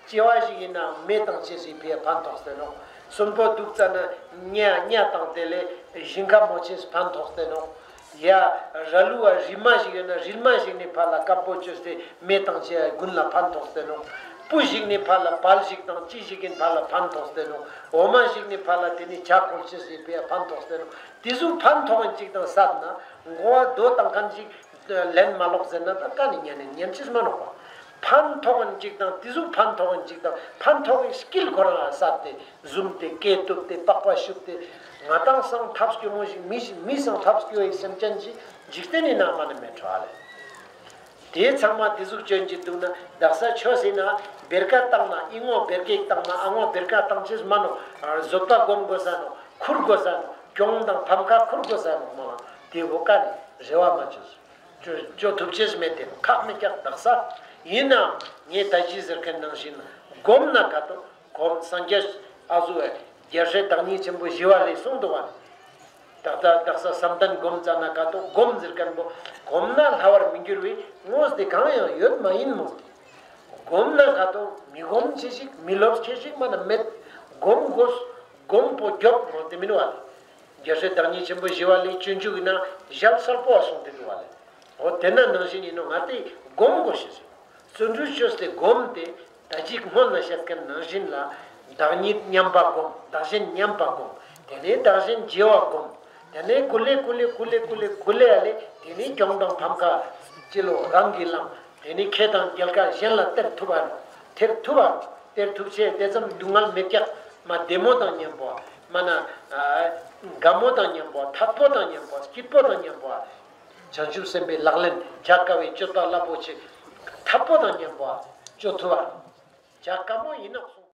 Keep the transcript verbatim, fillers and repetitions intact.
ལྕི་བ་ཞིག་ཡིན་ནའང་མེ་བཏང་ཅེས་སི་ཕི་ཡ་ཕན་ཐོགས་ཏེ་ནོག། གསོན་པོ་དུག་ཙ་ན་ཉ་ཉ་བཏང་སྟེ་ལས་ཞིང་ཁ་མོ་ཅེས་ཕན་ཐོགས་ཏེ་ནོག། ཡ་ར་ལུག་པ་རིལ་མ་ཞིག་ཡོད་ན་རིལ་མ་ཞིག་ནི་ཕར་ལ་དཀར་པོ་བཅོས་ཏེ་མེ་བཏང་ཅེས་དགུན་ལ་ཕན་ཐོགས་ཏེ་ནོག། སྤུ་ཞིག་ནི་ཕར་ལ་བལ་ཞིག་དང་ཅི་ཞིག་ཡིན་ཕར་ལ་ཕན་ཐོགས་ཏེ་ནོག། འོ་མ་ཞིག་ནི་ཕར་ལ་དེ་ནི་ཇ་འཁོལ་ཅེས་སི་ཕི་ཡ་ཕན་ཐོགས་ཏེ་ནོག། དེ་ཟུག་ཕན་ཐོགས་ཡིན་ཅིག་དང་བསད་ན་མགོ་བ་རྡོ་བཏང་མཁན་ཞིག་ལན་མ་ལོག་ཟེར་ན་ད་ཀ་ནི་ཉན་ནི་ཉན་ཅེས་མ་ནོག་པ། ཕན་ཐོགས་ཡིན་ཅིག་དང་དེ་ཟུག་ཕན་ཐོགས་ཡིན་ཅིག་དང་ཕན་ཐོགས་ཡིན་སྐིལ་ཁོ་རང་ལ་བསད་དེ་བཟུང་སྟེ་སྐེ་གཏུབ་སྟེ་པགས་པ་ཤུབས་ཏེ་ང་དང་སང་ཐབས་སྐྱོ་མོ་ཞིག་མི་ཞིག་མི་སང་ཐབས་སྐྱོ་བའི་སེམས་ཅན་ཞིག་འཇིག་རྟེན་ནི་ནང་མ་ནི་མེད་འགྲོ་ཨ་ལེ། དེ་ཚང་མ་དེ་ཟུག་སྐྱོན་གྱི་འདུག་ན་དག་ས་ཆོས་ཟེར་ན་བེར་ཀ་བཏང་ན་ཨི་ངོ་བེར་ཀེག་བཏང་ན་ཨ་ངོ་བེར་ཀ་བཏང་ཅེས་མ་ནོག། བཟོད་པ་སྒོམ་དགོས་ས་ནོག། ཁུར་དགོས་ས་ནོག། གྱོང་དང་ཕམ་ཁ་ཁུར་དགོས་ས་ནོག་མ་ལ་དེ་བོ་ཀ་ནི་རེ་བ་མ་བཅོས། ཅོ་ཅོ་ཐུབ་ཅེས་མེད་དེ་ཁག་མི་ཀྱག་དག་ས། ཡིན་ནའང་ངས་ད་ཅི་ཟེར་མཁན་ནང་བཞིན་སྒོམ་ན་ག་ཏོ་སྒོམ་སངས་རྒྱས་ཨ་ཟུ་བའི་རྒྱལ་སྲས་བདག་ཉིད་ཆེན་པོ་ཞི་བ་ལྷས་གསུངས་འདུག་བ། ད་ལྟ་དག་ས་བསམ་གཏན་སྒོམ་ཙ་ན་ག་ཏོ་སྒོམ་ཟེར་མཁན་པོ་སྒོམ་ན་སླ་བར་མི་འགྱུར་བའི་དངོས་དེ་གང་ཡང་ཡོད་མ་ཡིན་མོ། སྒོམ་ན་ག་ཏོ་མི་སྒོམ་ཅེས་ཤིག་མི་ལོབས་ཅེས་ཤིག་མ་ན་མེད། སྒོམ་དགོས། སྒོམ་པོ་མགྱོགས་མོ་དེ་མིན་བ་ལེ། རྒྱལ་སྲས་བདག་ཉིད་ཆེན་པོ་ཞི་བ་ལྷས་སྤྱོད་འཇུག་ཡིན་ན་ཞལ་གསལ་པོ་བ་གསུངས་ཏེ་འདུག་བ་ལེ། འོ་དེ་ན་ནང་བཞིན་ཡིན་ནོ་ང་དེ་སྒོམ་དགོས་ཤེས་ཟེར། བརྩོན་འགྲུས་བཅོས་ཏེ་སྒོམ་སྟེ་ད་ཅིག་སྔོན་ལ་བཤད་མཁན་ནང་བཞིན་ལ་བདག་ཉིད་མཉམ་པ་སྒོམ། བདག་གཞན་མཉམ་པ་སྒོམ། དེ་ནས་བདག་གཞན་བརྗེ་བ་སྒོམ། དེ་ནས་ཀུ་ལེ་ཀུ་ལེ་ཀུ་ལེ་ཀུ་ལེ་ཀུ་ལེ་ཨ་ལེ་དེ་ནས་གྱོང་དང་ཕམ་ཁ་ཅི་ལོ་རང་གིས་བླངས། དེ་ནས་ཁེ་དང་རྒྱལ་ཁ་གཞན་ལ་སྟེར་ཐུབ་པ་རུ་སྟེར་ཐུབ་པ་སྟེར་ཐུབ་ཆེ་དེ་ཙམ་སྡུག་བསྔལ་མེད་ཀྱག། མ་བདེ་མོ་དང་མཉམ་པོ་མ་ན་དགའ་མོ་དང་མཉམ་པོ་ཐད་པོ་དང་མཉམ་པོ་སྐྱིད་པོ་དང་མཉམ་པོ། བྱང་ཆུབ་སེམས་དཔའི་ལག་ལེན་བྱ་དཀའ་བའི་སྤྱོད་པ་རླབས་པོ་ཆེ་ཐད་པོ་དང་མཉམ་པོ་སྤྱོད་ཐུབ་པ། བྱ་དཀའ་མོ་ཡིན་ནོག་གསུངས།